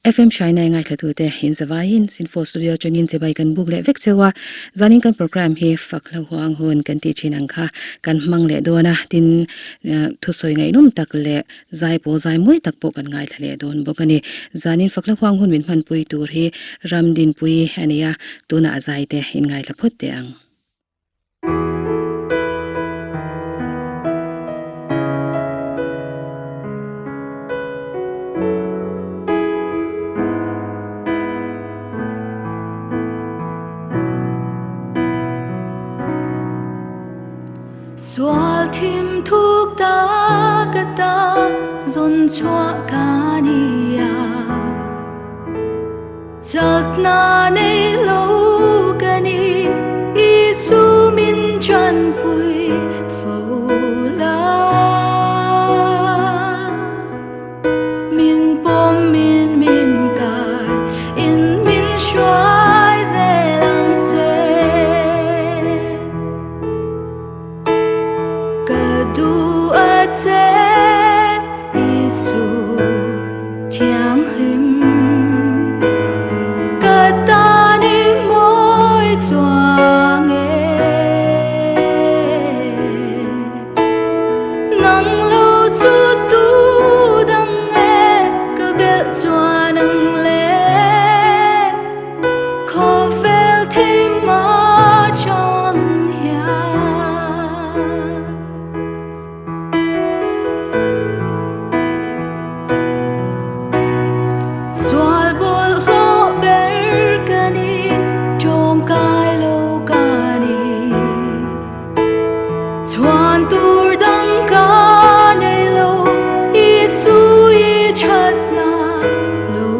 FM Hrainai ngaithlatute in zavaiin Sinfo Studio atangin chibai kan buk leh vek cheu a, zanin kan programme hi fak hlauhawng hun kan tih thin ang kha kan hmang leh dawn a, tin thusawi ngaihnawm tak leh zai pawl zai mawi tak pawh kan ngaithla leh dawn bawk a ni. Zanin fak hlauhawng hun min hmanpui tur hi Ramdinpui a ni a, tunah a zaite in ngaithla phawt teh ang. Sual thim thuk ta ka ta zawn chhuah ka ni a. Chakna nei lo ka ni, Isu min chanpui fo la. Min pawm min min kai in min hruai zel ang che. Ka duh a che Isu thianghlim Ka tan i mawi chuang e Nang lo chu tu dang e ka belh chuan ang le Khawvel thim a chang hian. Sual bawlhhlawh ber ka ni, ṭawmkai lo ka ni. Chhuan tur dang ka nei lo, Isu i thatna lo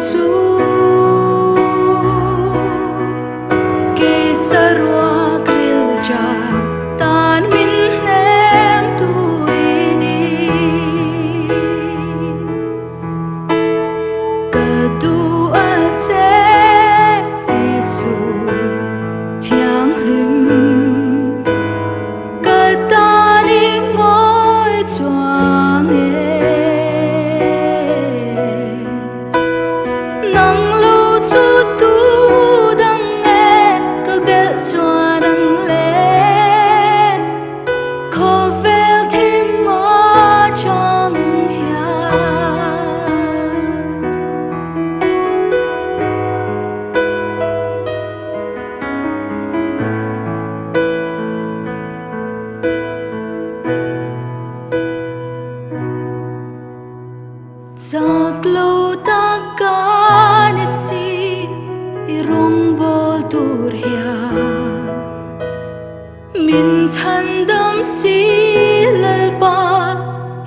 chu. Kei saruak rilṭam tan min hnem tu i ni. Ka duh a che Isu thianghlim Ka tan i mawi chuang e Nang lo chu tu dang e ka belh chuan ang le Khawvel thim a chang hian. Chak lo tak ka ni si i rawngbawl tur hian min chhandam si Lalpa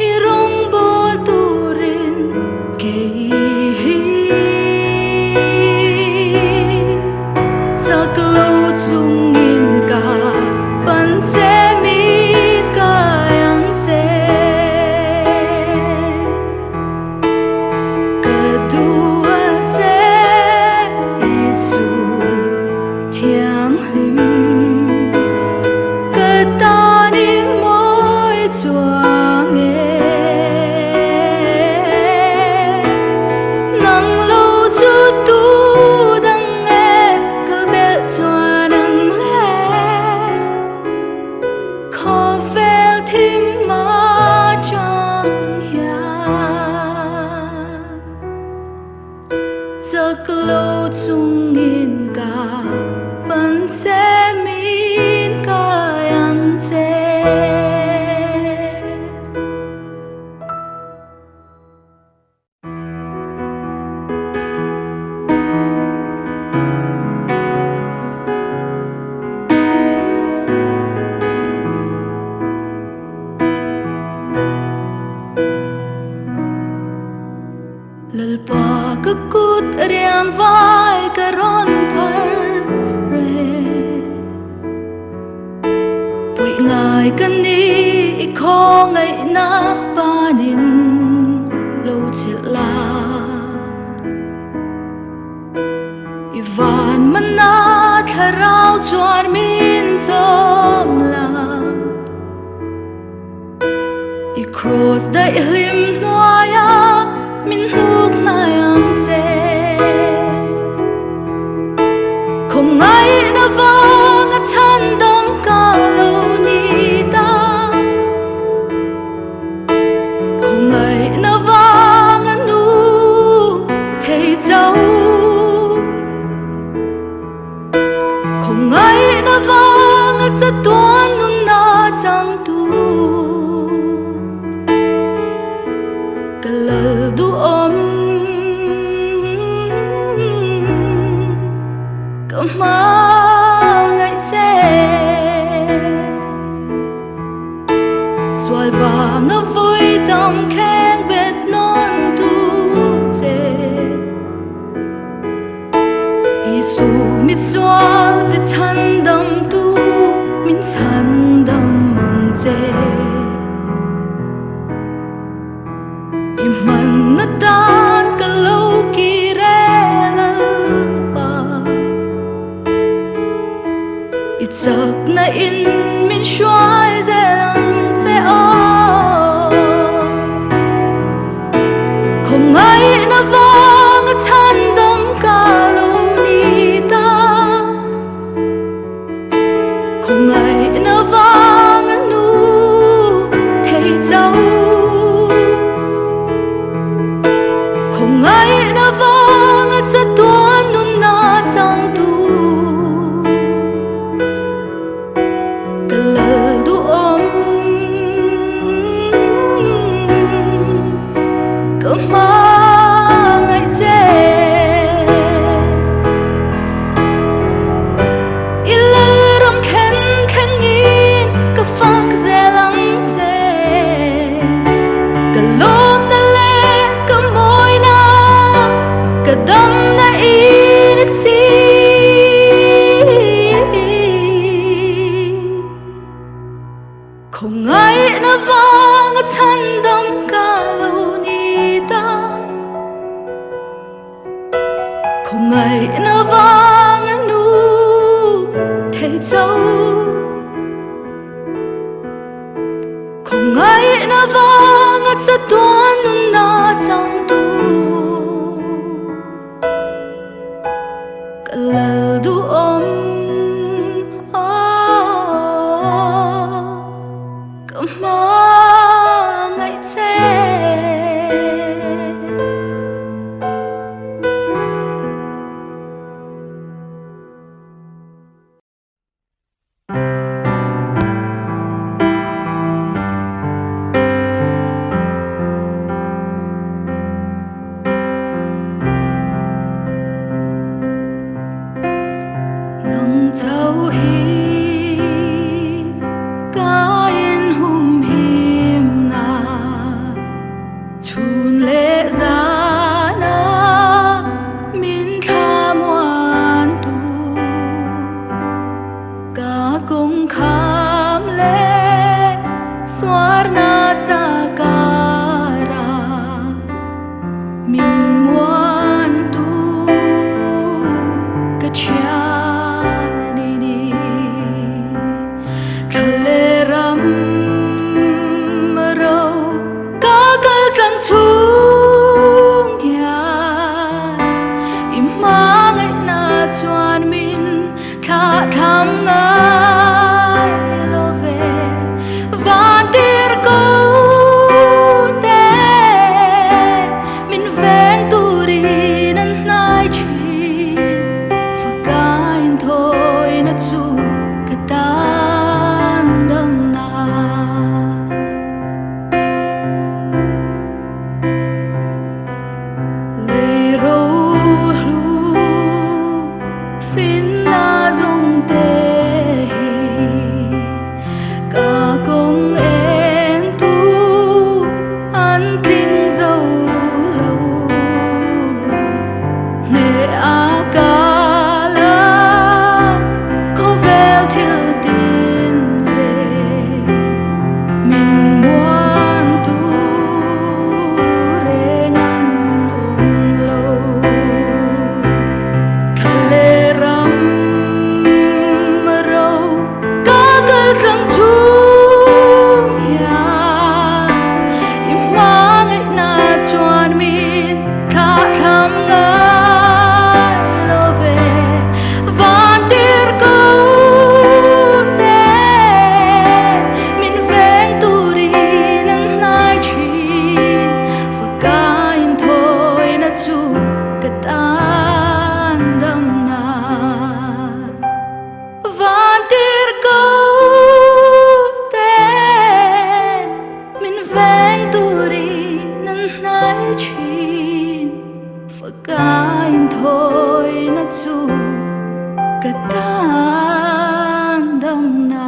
i rawngbawl turin kei hi chak lo chungin ka pan che min kai ang che. Ka duh a che Isu thianghlim Ka tan i mawi chuang e Nang lo chu tu dang e ka belh chuan ang le Khawvel thim atang hian Chak lo chungin ka pan che min kai ang che. Lalpa ka kut riam vai ka rawn phar re Puih ngai ka ni i khawngaihna panin lo chilh la I van mana thlarau chuan min chawm la I cross daih hlim hnuaia min hnuk hnai ang che. Khawngaihna vanga chhandam ka lo ni ta. Khawngaihna vanga nu thei cho. Khawngaihna vanga chatuan nunna changtu. Ka lal duhawm ka hmangaih che. I lalram thlen thlengin ka fak zel ang che. Ka lawmna leh ka mawina ka damna in a si. Khawngaihna vanga chhandam ka lo ni ta. Khawngaihna vanga nu thei cho. Khawngaihna vanga chatuan nunna changtu. Ka lal duhawm ka hmangaih che. Nang chauh hi ka inhumhim na chhun leh zana min thlamuan tu. Ka kawng kham leh suar nasa kara min muan tu ka thian i ni. Thla leh ram ro ka kal tlang chhung hian i hmangaihna chuan min Thla tham ngai lo ve van tir ko te min veng turin an hnai thin fakain thawina chu ka tan damna. Lei ro hlu finna zawng te hi ka kawng en tu an tling zo lo. Hneh a kal a khawvel thil tin reng min muan tu reng an awm lo. Thla leh ram ro ka kal tlang chhung hian i hmangaihna chuan min thlah thlam ngai lo ve. Van tir ko te min veng turin an hnai thin fakain thawina chu ka tan damna. Van tir ko te min veng turin an hnai thin fakain thawina chu ka tan damna.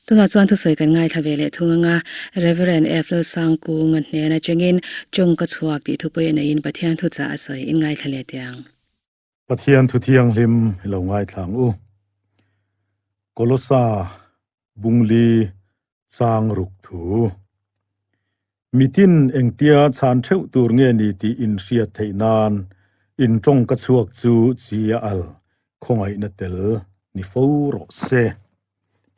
Tunah chuan thusawi kan ngaithla ve leh thung anga Rev. F. Lalsangkunga hnen atangin Chawng ka chhuak tih thupui a neiin Pathian thuchah a sawi in ngaithla leh teh ang. Pathian thu thianghlim i lo ngaithla ang u. Kolosa Bungli chang ruk thu. Mitin engtia chhan theuh tur nge ni tih in hriat theih nan in tawng ka chhuak chu chi a al khawngaihna tel ni fo rawh se.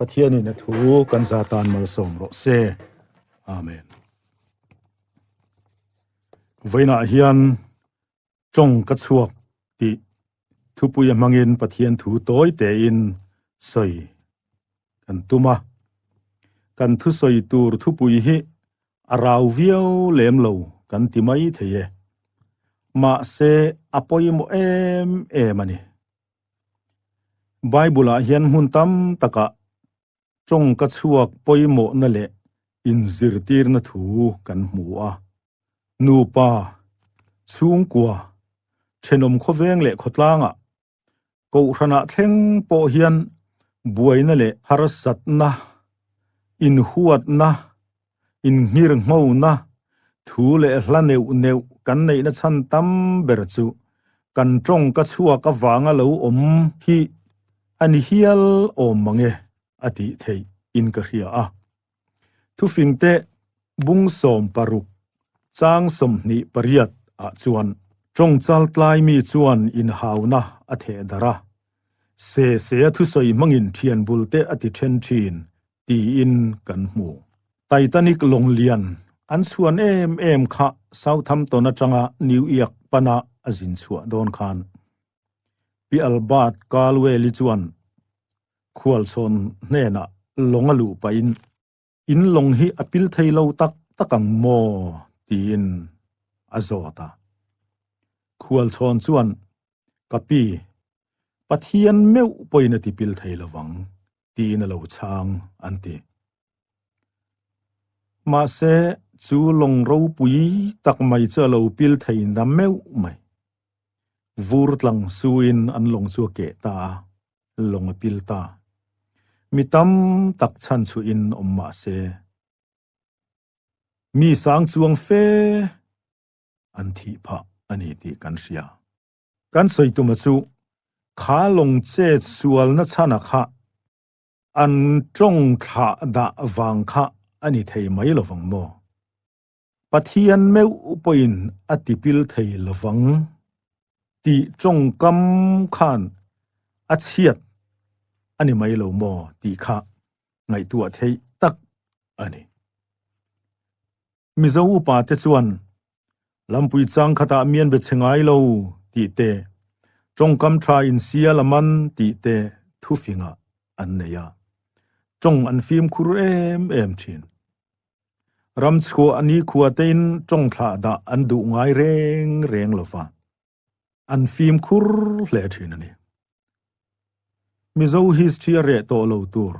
Pathianin a thu kan za tan malsawm rawh se. Amen. Vawiinah hian tawng ka chhuak tih thupui a hmangin Pathian thu tawi tein sawi kan tum a. Kan thusawi tur thupui hi a rau viau lem lo kan ti mai thei e. Mahse a pawimawh em em a ni. Bible-ah hian hmun tam takah tawngka chhuak pawimawhna leh inzirtirna thu kan hmu a. Nupa, chhungkua, thenawm khawveng leh khawtlangah, kohhranah thleng pawh hian buaina leh harsatna, inhuatna, Innghirnghona, thu leh hla neuh neuh kan neihna chhan tam ber chu kan tawngka chhuak avanga lo awm hi a ni hial awm mang e a tih theih in ka hria a. Thufingte bung 16 chang 28 ah chuan tawngchal tlai mi chuan inhauna a theh darh a, se se a thusawi hmangin thian bulte a ti then thin tiin kan hmu. Titanic lawng lian an chhuan em em kha Southampton atanga New York pana a zin chhuah dawn khan Pi Albert Caldwell-i chuan khualchhawn hnenah lawng a luh pahin In lawng hi a pil thei lo tak tak ang maw? tiin a zawt a. Khualchhawn chuan Ka pi, Pathian meuh pawhin a ti pil thei lovang tiin a lo chhang an ti. Mahse, chu lawng ropui tak mai chu a lo pil thei na meuh mai. Vur tlang suin an lawng chu a keh ta a, lawng a pil ta. Mi tam tak chhan chhuihin awm mah se, mi sang chuang fe an thih phah a ni tih kan hria. Kan sawi tuma chu kha lawng chet sualna chhana kha an tawng thlah dah vang kha a ni thei mai lovang maw? Pathian meuh pawhin a tipil thei lovang tih tawngkam khan a chhiat a ni mai lo maw tih kha ngaihtuah theih tak a ni. Mizo upa te chuan Lampui chang khatah mian be che ngai lo tih te, tawngkam tha in sial a man tih te thufingah an nei a, tawng an fimkhur em em thin. Ram chhuah nikhua tein tawng thlah dah an duh ngai reng reng lo va, an fimkhur hle thin a ni. Mizo history a reh tawh lo tur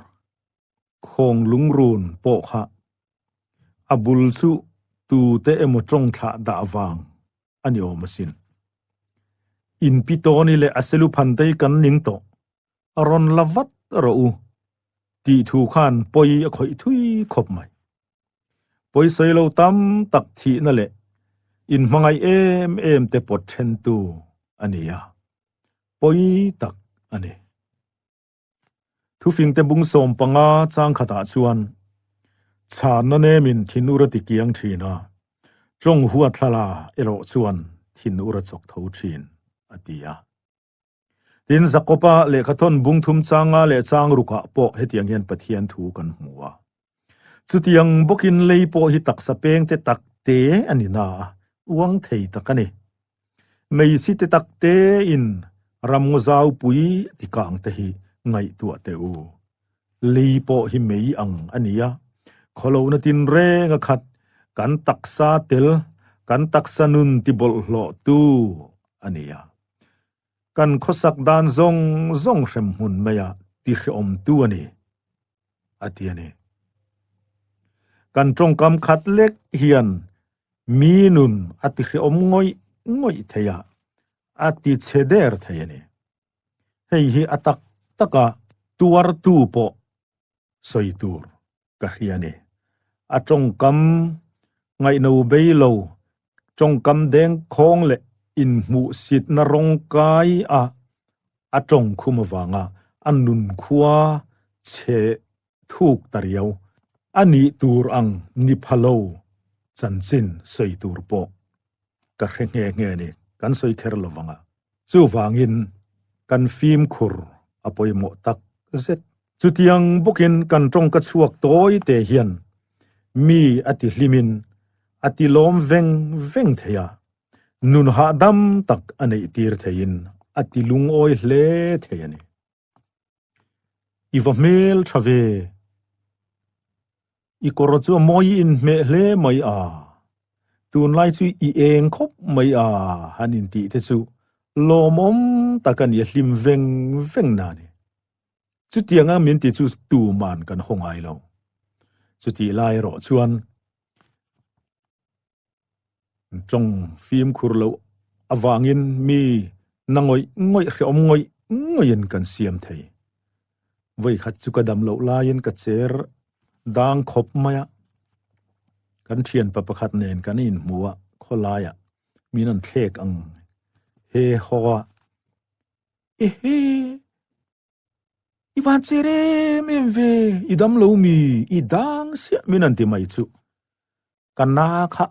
khawng lungrun pawh kha a bul chu tute emaw tawng thlah dah vang a ni awm asin. Inpitawni leh a seluphantei kan ning tawh, a rawn la vat rawh u tih thu khan pawi a khawih thui khawp mai. Pawi sawi lo tam tak thihna leh inhmangaih em em te pawt thentu a ni a, pawi tak a ni. Thufingte bung 15 chang khatah chuan chhanna nemin thinur a ti kiang thin a, tawng huathlala erawh chuan thinur a chawk tho thin a ti a. Tin, Jakoba lehkhathawn bung thum changa leh chang rukah pawh hetiang hian Pathian thu kan hmu a. Chutiang bawkin lei pawh hi taksa peng te tak te a ni na a, uang thei tak a ni. Meisi te tak tein ramngaw zau pui ti kang te hi ngaihtuah teh u. Lei pawh hi mei ang a ni a, khawlohna tinreng a khat, kan taksa tel, kan taksa nun ti bawlhhlawh tu a ni a. Kan khawsak dan zawng zawng hrem hmun maia ti hrehawmtu a ni, a ti a ni. Kan tawngkam khat lek hian mi nun a ti hrehawm ngawih ngawih thei a, a ti chhe der thei a ni. Hei hi a tak taka tuartu pawh sawi tur ka hria a ni. A tawngkam ngaihno bei lo, tawngkam deng khawng leh inhmuhsitna rawng kai a a tawng khum avanga a nunkhua chhe thuk ta riau a nih tur ang ni pha lo chanchin sawi tur pawh ka hre nghe nghe a ni. Kan sawi kher lo vang a. Chuvangin kan fimkhur a pawimawh tak zet. Chutiang bawkin kan tawngka chhuak tawi te hian mi a ti hlimin a ti lawm veng veng thei a, nun hahdam tak a neih tir theiin a ti lungawi hle thei a ni. I va hmel tha ve. I kawr chu a mawi inhmeh hle mai a, tunlai chu i eng khawp mai a han intih te chu lawmawm tak a ni a hlim veng veng na a ni. Chutianga min ti chu tuman kan haw ngai lo. Chutih lai erawh chuan tawng fimkhur loh avangin mi na ngawih ngawih hrehawm ngawih ngawihin kan siam thei. Vawikhat chu ka dam loh laiin ka cher dang khawp mai a, kan thianpa pakhat nen kan inhmu a, khawlaiah min rawn thlek ang he haw a, Ehe! I van cher em em ve, i dam lo mi, i dang siah min an ti mai chu. Ka na kha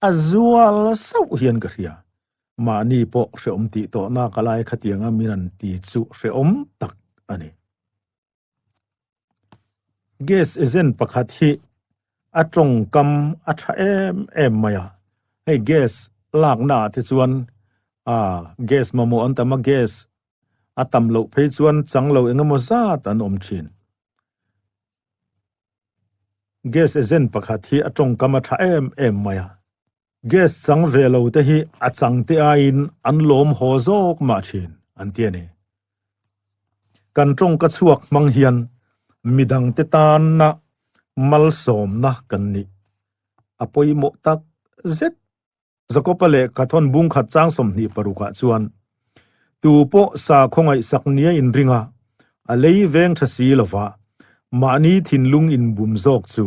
a zual sauh hian ka hria. Mahni pawh hrehawm tih tawh nak a lai khatianga min an ti chu hrehawm tak a ni. Gas agent pakhat hi a tawngkam a tha em em mai a, hei gas lakna ah te chuan ah gas mamawh an tam a, gas a tam loh phei chuan chang lo eng emaw zat an awm thin. Gas agent pakhat hi a tawngkam a tha em em mai a, gas chang ve lo te hi a chang te aiin an lawm haw zawk mah thin an ti a ni. Kan tawngka chhuak hmang hian midangte tanna malsawmna kan nih a pawimawh tak zet. Jakopa leh Kathawn bungkhat chang 26 ah chuan, Tu pawh sa khawngaihsak nia inring a, a lei veng tha si lova, mahni thinlung inbum zawk chu,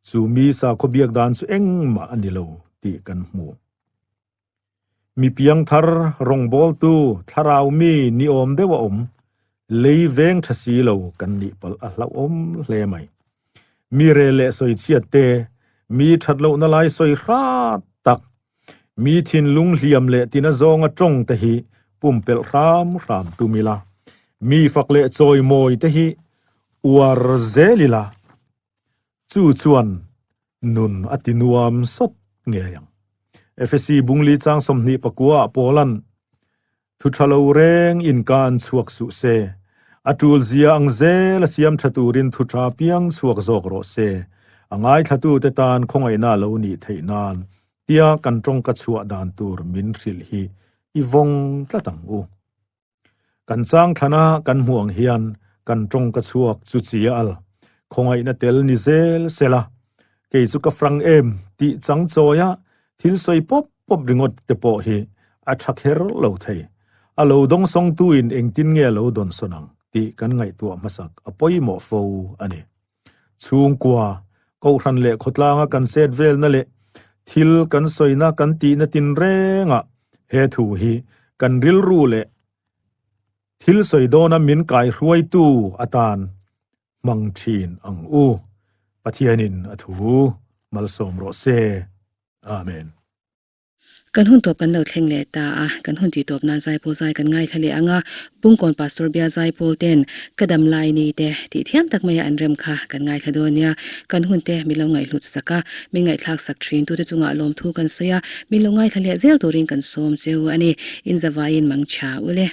chu mi sakhaw biak dan chu engmah a ni lo tih kan hmu. Mi piangthar, rawngbawltu, thlarau mi ni awm deuh a awm, lei veng tha si lo kan nih palh a hlauhawm hle mai. Mi rel leh sawi chhiat te, mi that lohna lai sawi hrat tak, mi thinlung hliam leh tina zawnga tawng te hi pumpelh hram hram tum ila, mi fak leh chawimawi te hi uar zel ila, Chu chuan nun a ti nuam sawt ngei ang. Efesi bungli chang 24 ah Paula'n, Thu tha lo reng inkan chhuak suh se, a tul zia ang zel a siam tha turin thu tha piang chhuak zawk rawh se, a ngaithlatute tan khawngaihna a lo nih theih nan tia kan tawngka chhuah dan tur min hrilh hi i vawng tlat ang u. Kan chang thlana kan hmuh ang hian kan tawngka chhuak chu chi a al. Khawngaihna tel ni zel sela, kei chu ka frang em tih chang chawia thil sawi pawp pawp ringawt te pawh hi a tha kher lo thei. A lo dawngsawngtuin engtin nge a lo dawnsawn ang tih kan ngaihtuah hmasak a pawimawh fo a ni. Chhungkua, Kohhran leh khawtlanga kan set velna leh thil kan sawina kan tihna tinrengah he thu hi kan rilru leh thil sawi dawna min kaihruaitu atan hmang thin ang u. Pathianin a thu malsawm rawh se. Amen. Kan hun tawp kan lo thleng leh ta a, kan hun tih tawp nan zaipawl zai kan ngaithla leh ang a, Bungkawn Pastor Bia zaipawl ten ka dam lai ni te tih thiam tak maia an rem kha kan ngaithla dawn nia, kan hun te min lo ngaihhlut sak a, min ngaihthlak sak thin tute chungah lawmthu kan sawi a, min lo ngaithla leh zel turin kan sawm cheu a ni, inzavaiin mangtha ule.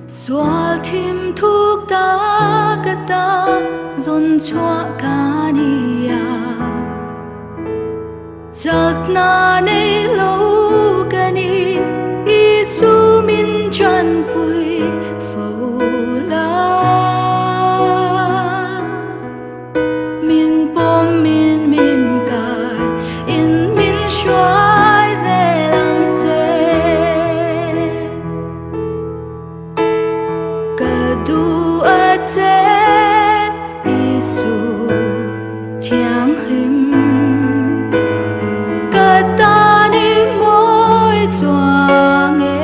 Sual thim thuk ta ka ta zon chua ka ni ya chak na nei lo ka ni i su min chan pui fo la min pom min min kai in min shuai ze lang che ka du a che Isu thiang hlim ka ta ni moi chuang e.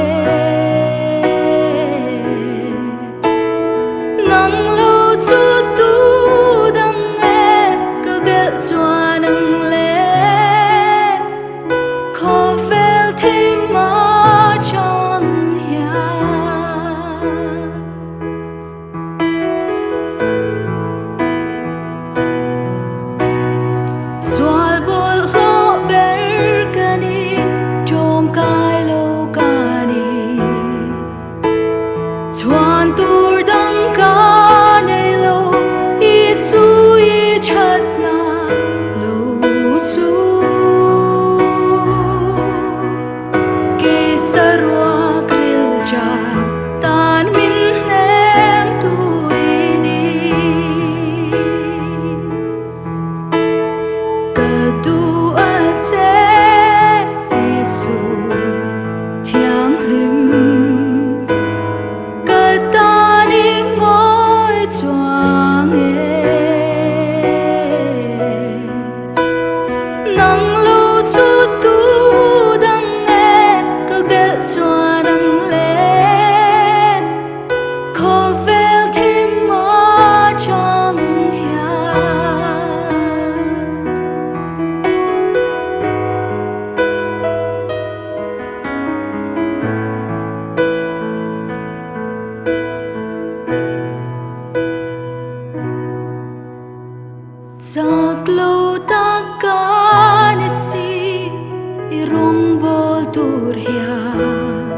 I rawngbawl tur hian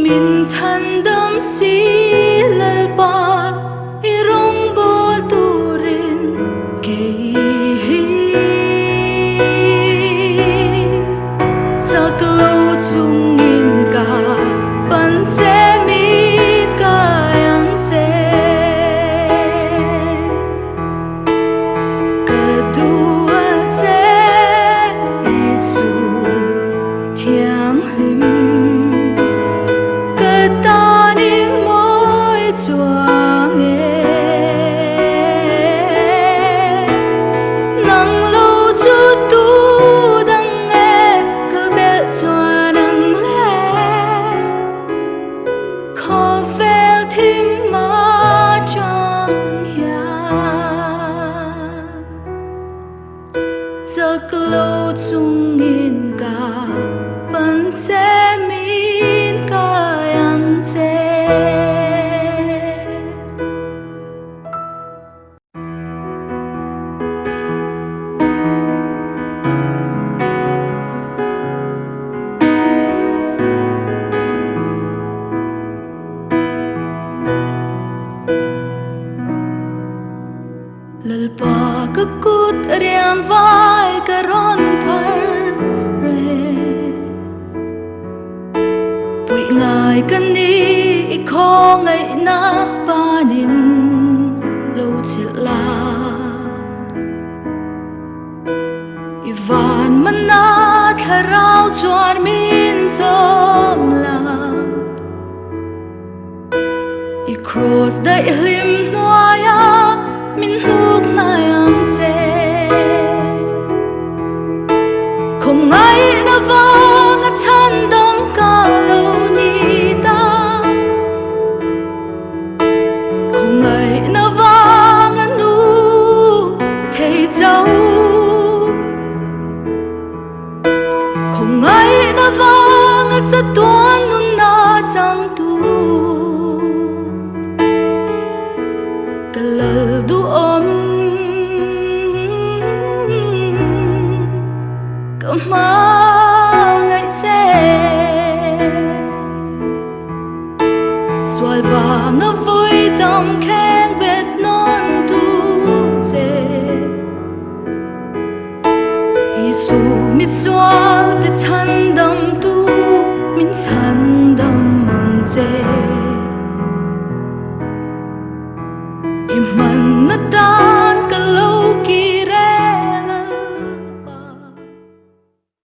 min chhandam si Lalpa i rawngbawl turin kei hi chak lo chungin ka pan che min kai ang che. Ka duh a che Isu thianghlim Ka tan i mawi chuang e Nang lo chu tu dang e ka belh chuan ang le. Khawvel thim atang hian chak lo chungin ka pan che min kai ang che. Lalpa ka kut riam vai ka rawn phar re. Puih ngai ka ni i khawngaihna panin lo chilh la. I van mana thlarau chuan min chawm la. I cross daih hlim hnuaia min hnuk hnai ang che. Khawngaihna vanga chhandam ka lo ni ta. Khawngaihna vanga nu thei cho. Khawngaihna vanga chatuan nunna changtu. Ka lal duhawm ka hmangaih che. Sual vanga vui tam kheng bet nawn tu che. Isu misual te chhan.